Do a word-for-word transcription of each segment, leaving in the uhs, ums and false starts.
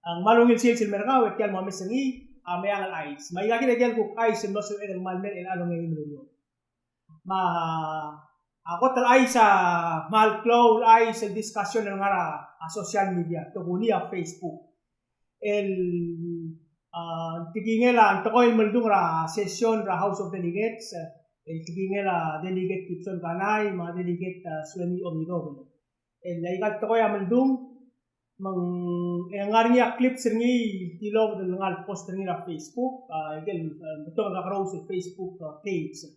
Ng kmal ungil sils el mer kau e tia el mo omes er ngii a Meang el Chais. Me aika kid a ikel kuk chais el mlo sebeched el kmal mei er chelecha el ongeim el ureor. Me a kot el chais a kmal klou el chais el discussion el ngar er a social media, tokuni a Facebook. El, a, tekingel a tekoi el meldung er a session er a House of Delegates, el tekingel a Delegate Gibson Kanai me a Delegate, a, Sueni Ongidobel. El aika el tekoi a meldung, me ng, e ng ngar er ngii a clips er ngii el tilobed el ngar el post er ngii er a Facebook, a, ikel, a, betok el kakerous el Facebook, a, page,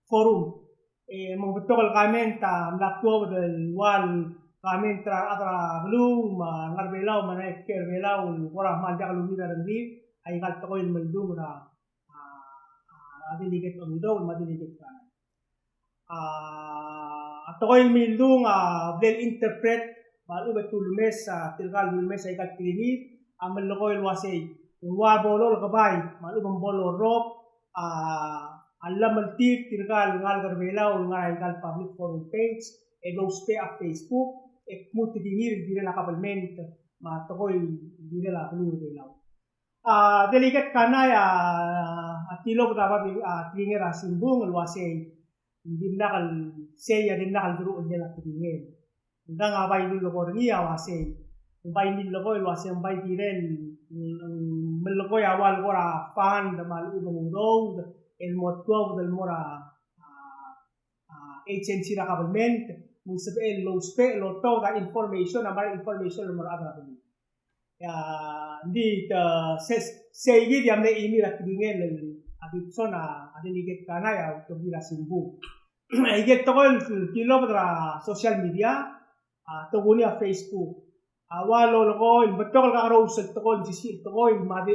forum. E, me ng betok el comment a mla tuobed el ua el comment er a rechad er a beluu, me a ngar er a Belau, me a ngar er a Belau, el kora kmal diak lungil a rengrir, aika el tekoi el meldung er a, a, a, Delegate Ongidobel me a Delegate Kanai. A, a tekoi el mildung a bla el interpret me a lechub e te ulemes, a, tirka el ulemes aika el tekingir a melekoi el uasei ng ua bo lolekoi me a lechub e ng bo lorrob a, a llemeltir tirka el ngalek er a Belau el ngar er aika el public forum page e lousbech a Facebook e kmu tekingir el kirel a kabelment me a tekoi el kirel a beluu er a Belau. A, Delegate Kanai a, a tilobed a babier, a, tekingel er a simbung el uasei ng dimlak el sei a dimlak el deruchellel a tekingel. Ngkang a bai lulekoi er ngii a uasei, ng bai millekoi el uasei ng bai kirel, ng, ng melekoi a ua el kora fund me a lechub e ng udoud el mo tuobed el mo er a, a, a, agency er a kabelment, me ng sebechel el lousbech el otobed a information, a mera el information el mo er a rechad er a beluu. Ia, ng di te, se, seikid a mle chimir a tekingel el a Gibson, a, a Delegate Kanai a ultebedii er a simbung. Aike el tekoi el tilobed er a social media, a, tokuni a Facebook. A ua lolekoi, ng betok el kakerous el tekoi, ng sisiich el tekoi, me a di,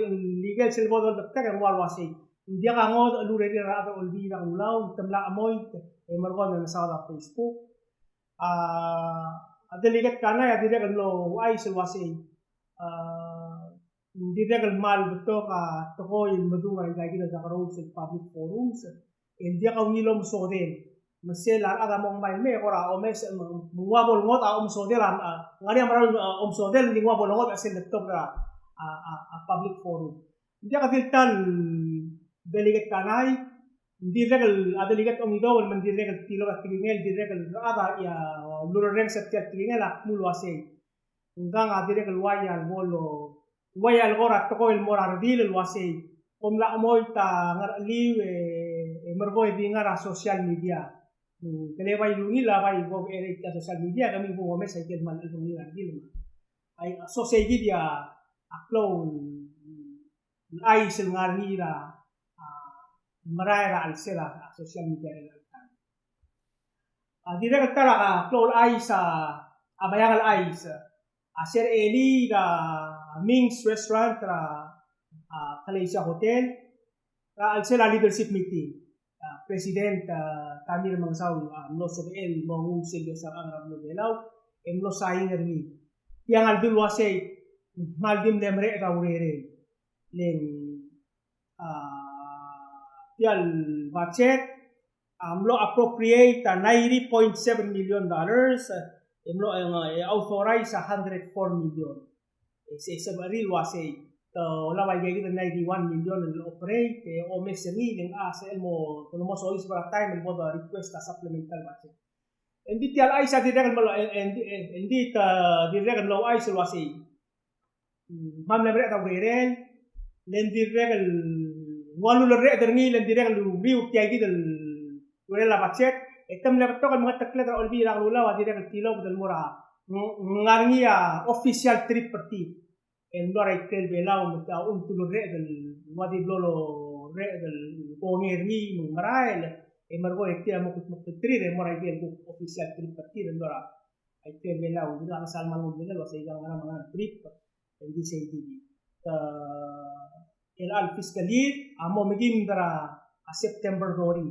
ikel sel bo doldektek e ng ua el uasei. Ng diak a ngodech el urerir a rechad er a Olbiil er a Kelulau, te mla chemoit, e merekong e mesaod a Facebook. A, a Delegate Kanai a dirrek el mlo ouchais el uasei, a, ng dirrek el kmal betok a tekoi el medung er aika kid el kakerous el public forums el diak a ungil omesodel. Me sel a rechad a mo ngmai el mei e kora omes, me ng ua bo lengodech a omesodel, a, a, ngar er ngii a mera el, a, omesodel, ng di ng ua bo lengodech a sel letobed er a, a, a, a public forum. Ng diak di el ta el Delegate Kanai, ng dirrek el, a Delegate Ongidobel, me ng dirrek el tilobed a tekingel, dirrek el rechad a, ia, lurrenges er tia el tekingel a kmu el uasei. Ngkang a dirrek el uai a lebo el, uai a leko er a tekoi el mo er a redil el uasei. Kom mla chemoit a ngercheliu e, e merekong e di ngar er a social media. Mm, kele bai lungil a bai bo er tia social media, kemiu bo omes aike el kmal chelebangel a redil me. Ai, so seikid a, a klou el chais el ngar er ngii er a, a, merael er a chelsel a social media er a chelecha el taem. A dirrek el ta er a klou el chais a, a Meang el Chais a se er a elii er a Ming's Restaurant er a, a, Palasia Hotel er a chelsel a leadership meeting. A, President, a, Tommy Remengesau a mlo sebechel el mo nguu sel iosang er a beluu er a Belau, e mlo sain er ngii. Tiang a ledu el uasei, ng kmal di mle mereched a urerel. Le ng, a, tia el budget a mlo appropriate a ninety point seven million dollars, e mlo, e, e authorize a hundred four million. E se, sebechir el uasei, te olab aika kid el ninety-one million el operate, e omes er ngii, le ng a sel mo, te mo soiseb er a taem el bo de request a supplemental budget. Engdi tia el chais a dirrek el mlo, e, e, e, engdi te dirrek el mlo ouchais el uasei. Mm, me a mle mereched a urerel, le ng dirrek el ua lulerreched er ngii, le ng dirrek el uriul tia kid el urerel a budget, e te mle betok el mengetekled er a Olbiil er a Kelulau a dirrek el tilobed el mo er a, ng, ng ngar er ngii a official trip er tir el mlo er a ikrel Belau, me te a uchul me te ulerreched el ua di blo lorreched el kongei er ngii me ng merael, e merekong e tir a mo kutmeklterir e mo er a ikel kuk official trip er tir el mlo er a ikrel Belau, ng di a ngesal mal nguu el medal el uasei ng ngar er a menga trip, e ng di sei kid. Te, el chelecha el fiscal year a mo mekimd er a September thirty.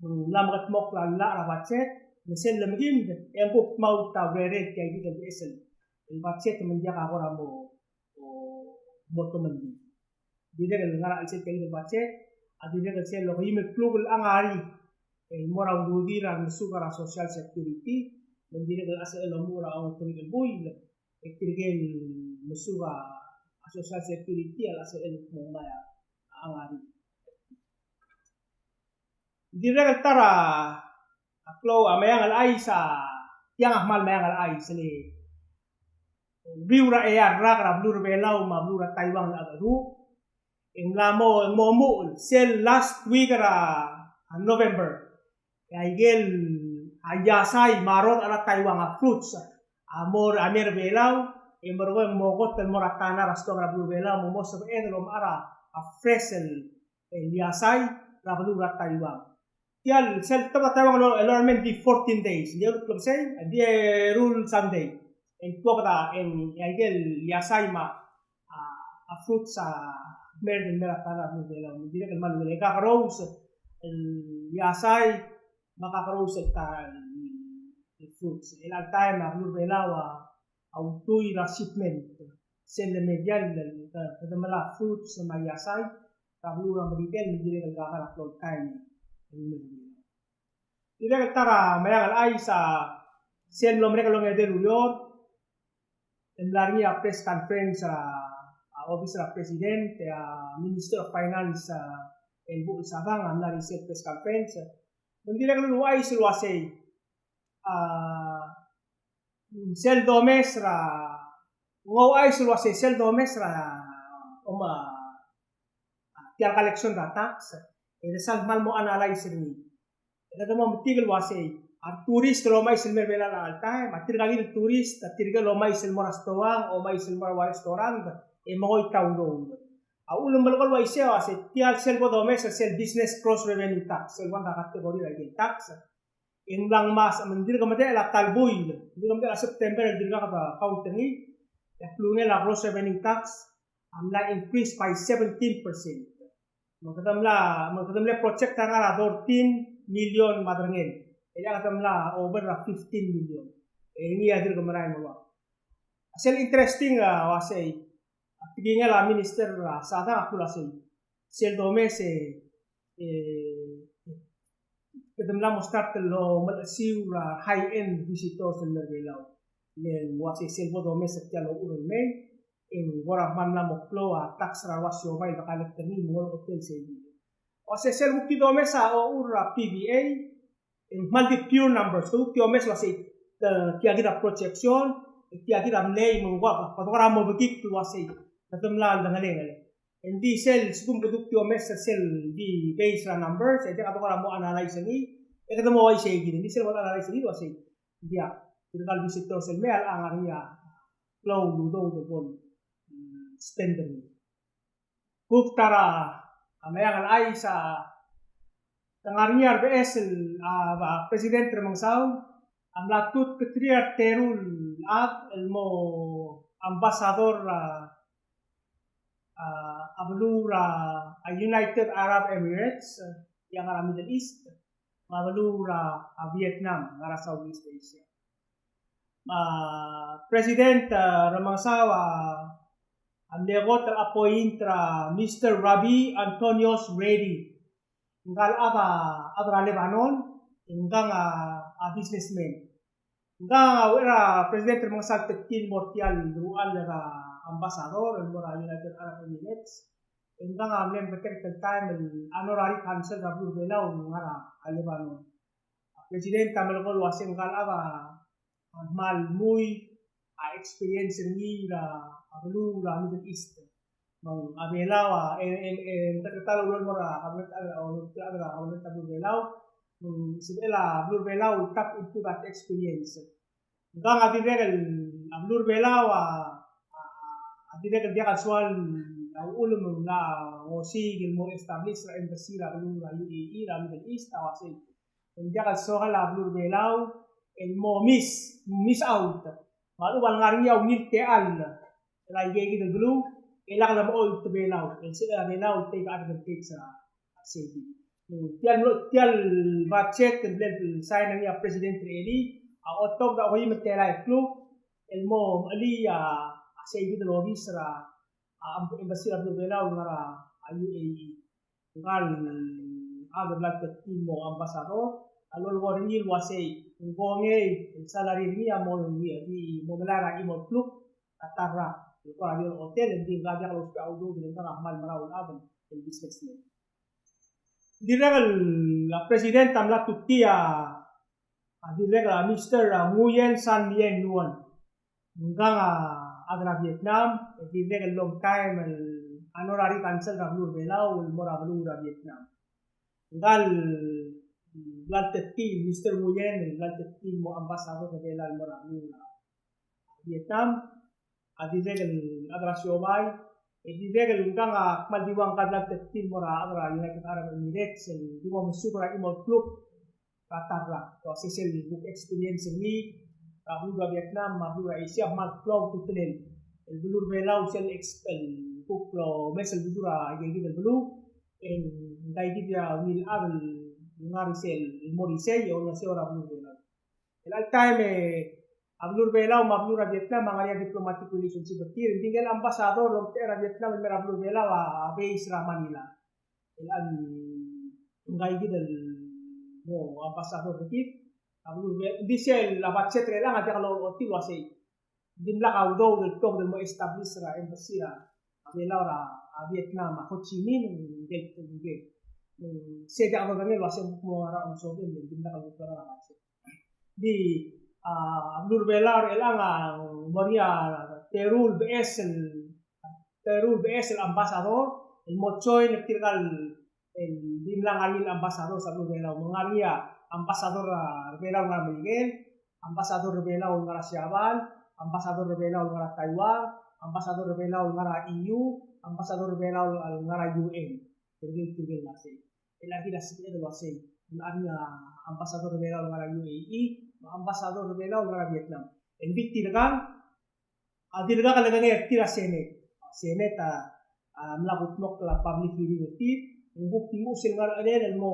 Me ng mla mekedmokl a llach er a budget, me sel lemekimd, e ng kuk dmaut a urerel tia kid el beches el budget me ng diak a kora mo, o, mo temellii. Dirrek el ngar er a chelsel tia kid el budget a dirrek el sel okeim el kluk el ngar er ngii el mo er a ududir a remesuk er a Social Security, me ng dirrek el sebechel el omuchel er a ongeteruich el buil, e tirke el mesuk a a Social Security, a lsebechel el kmo ngmai a ngar er ngii. Dirrek el ta er a klou a meang el chais a, tiang a kmal meang el chais le uriul er a eai el rak er a beluu er a Belau me a beluu er a Taiwan el cheldecheduch. E ng mla mo, e ng mo omuchel sel last week er a, a November. E a ikel a iasai me a rodech er a Taiwan, a fruits, a mo er a, a mei er a Belau, e merekong e ng mo kot el mo er a tana er a stoang er a beluu er a Belau, me ng mo sebeched el omechar a fresh el, el iasai er a beluu er a Taiwan. Tia el sel tobed er a Taiwan el, el orrenges di fourteen days. Ng di klebesei, ng di eru el Sunday. E ng tuobed a, e ng, e a ikel iasai me a, a fruits a mei er a, mei er a tana er a beluu er a Belau. Ng dirrek el kmal ungil e kakerous el iasai me a kakerous el ta el, el fruits. El chelecha el taem a beluu er a Belau a ultuil er a shipment. Sel lemei a, kede melai a fruits me a iasai er a beluu er a Merikel, me ng dirrek el kaka er a klou el taem. Dirrek el ta er a meang el chais a sel mlo merek el ongedei el ureor, e ng mla er ngii a press conference er a, a office er a President, e a Minister of Finance, a, el Buchel Sadang, a mla er ngii sel press conference. Me ng dirrek el uluuchais el uasei, a, sel domes er a, ng ouchais el uasei sel domes er a, om a, a, tia el collection er a tax, e de sal kmal mo analyze er ngii. E kede mo metik el uasei, a retourist el omais el mei er a Belau er a chelecha el taem, a tirka kid el tourist, a tirke el omais el mo er a stoang, omais el mo er a ua restaurant, e mengoit a udoud. A uchul me ng melekoi el uaisei, uasei, tia el sel bo domes, sel business gross revenue tax, sel one er a category er a ikel tax. E ng mla ngmasech me ng dirk medechel a ta el buil, ng dirk medechel a September el dirkak de count er ngii, e a klungel a gross revenue tax a mla increase by seventeen percent. Me kede mla, me kede mle project er a ngar er a thirteen million me a derengel. E a kede mla over er a fifteen million. E ngii a dirk merael el mo ua. Sel interesting, a, uasei, a tekingel a Minister, a, Sadang a kuk uasei, sel domes e, e, kede mla mo start el omelechesiu er a high-end visitors el mei er a Belau. Le ng uasei sel bo domes er tia el ochur el mei, e ng kora kmal mla mo klou a tax er a ua siobai el de collect er ngii me ng ua hotel sei. Uasei sel kuk di domes a ochur er a P V A, e ng kmal di pure numbers, kuk di omes el uasei, e, tia kid a projection, e tia kid a mlei me ng ua, kede kora mo bekikl el uasei, kede mla el dengelengel. E ng di sel, sekum kede kuk di omes er sel di based er a numbers, e diak kede kora mo analyze er ngii, e kede mo uaisei kid, e ng di sel mo analyze er ngii el uasei, diak, tirka el visitors el mei a locha ngar er ngii a klou el udoud el bo, mm, spend er ngii. Kuk ta er a meang el chais a, te ngar er ngii a rebeches el, a, a President Remengesau a mla tutketerir a reteru el chad el mo ambassador er a, a, a beluu er a, a United Arab Emirates, e a ngar er a Middle East, me a beluu er a, a Vietnam, ngar er a Southeast Asia. Me a President, a, Remengesau a, a mle kot el appoint er a Mister Rabi Antonios Reddy. Ngka el chad a, chad er a Lebanon, ngkang a, a businessman. Ngkang a uchei er a President Remengesau a teketii el mo er tia el deruchall er a ambassador el mo er a United Arab Emirates. Ngkang a mle meketeket el taem el honorary consul er a beluu er a Belau el ngar er a Lebanon. A President a melekoi el uasei ngka el chad a, a kmal mui a experience er ngii er a, a beluu er a Middle East. Me ng a Belau a, e, e, e, meketeket el ureor el mo er a government, a, a, a government er a beluu er a Belau. Me ng sebechel a beluu er a Belau el tap into that experience. Ngkang a dirrek el, a beluu er a Belau a, a, a dirrek el diak el soal a uchul me ng mla osiik el mo establish er a embassy er a beluu er a U A E er a Middle East a uasei, ng diak el soal a beluu er a Belau el mo miss, miss out. Me a lechub a lengar er ngii a ungil techall el aike kid el beluu, e lak lemechoit a Belau, el sebechel a Belau el take advantage er a, a sei kid. Tia el, tia el budget el mle sign er ngii a President er a elii, a otobed a okeim el telael el kluk, el mo mechelii a, a sei kid el obis er a, a, embassy er a beluu er a Belau el ngar er a, a U A E. Ngka el chad el bla teketii el mo ambassador a lolekoi er ngii el uasei, ng kongei el salary er ngii a mo, di mo melai er a chimo el kluk, a ta er a el kora di el hotel, e ng di ng diak lousbech a udoud el ngkang a kmal merael el chad el businessman. Dirrek el, a president a mla tutii a, a dirrek el a Mister a Nguyen San Lien Nguyen. Ngkang a chad er a Vietnam, e dirrek el long time el honorary consul er a beluu er a Belau el mo er a beluu er a Vietnam. Ngka el bla letutii, Mister Nguyen, el bla letutii el mo ambassador er a Belau el mo er a beluu er a Vietnam, a dirrek el chad er a siobai, e dirrek el ngkang a kmal di ua ngka el bla letutii el mo er a chad er a United Arab Emirates, el di mo mesuk er a chimo el kluk er a ta el rak. Ua se sel kuk experience er ngii er a beluu er a Vietnam me a beluu er a Asia, me a kmal klou a ultutelel el beluu er a Belau sel ex-, el kuk lomes el beluu er a ikakid el beluu, e ng kaikid a ungil chad el ngar er isei el mo er isei e olengeseu er a beluu er a Belau. El chelecha el taem e a beluu er a Belau me a beluu er a Vietnam a ngar er ngii a diplomatic relationship er tir, e ng di ngike el ambassador el omtechei er a Vietnam el mei er a beluu er a Belau a, a base er a Manila. El chelecha el ngii kid el mo ambassador er kid, a beluu er a Be-, ng di sel a budget er chelechang a diak lochotii el uasei. Ng dimlak a udoud el tobed el mo establish er a embassy er a Belau er a Vietnam, a Ho Chi Minh, ng, ng, ng, ng, se diak dodengei el uasei ng kuk mo ngar er a omesodel, ng dimlak el kuk ngar er a budget. Di, a, beluu er a Belau er chelechang a ng mo er ngii a teru el beches el, teru el beches el ambassador el mo join er tirka el, el di mla ngar er ngii el ambassador er a beluu er a Belau. Me ng ngar er ngii a ambassador er a Belau el ngar er a Merikel, ambassador er a Belau el ngar er a Siabal, ambassador er a Belau el ngar er a Taiwan, ambassador er a Belau el ngar er a E U, ambassador er a Belau el ngar er a U N. Tirke, tirke el ngar er sei. El aki a sebeched el uasei, ng ngar er ngii a ambassador er a Belau el ngar er a U A E, me a ambassador er a Belau el ngar er a Vietnam. E ng di tirkang a dirkak lekengei er tir a Senate. Senate a, a mla kutmokl a public hearing er tir, ng kuk di nguu sel ngar er a cherel el mo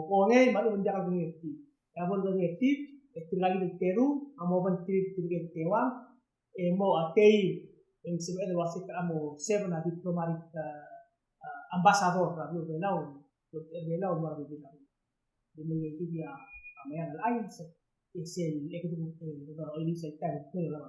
kongei me a lechub e ng diak lekengei er tir. E a bo lekengei er tir, e tirka el teru a mo obengterir tirke el teuang, e mo a tei, e ng sebeched el uasei te a mo seven a diplomatic, a, a, ambassador er a beluu er a Belau, er a Belau el mo er a bebil er a beluu. Di mle ikakid a, a meang el chais, e sel, e kede, e, kede oilis el taem el kmo el a,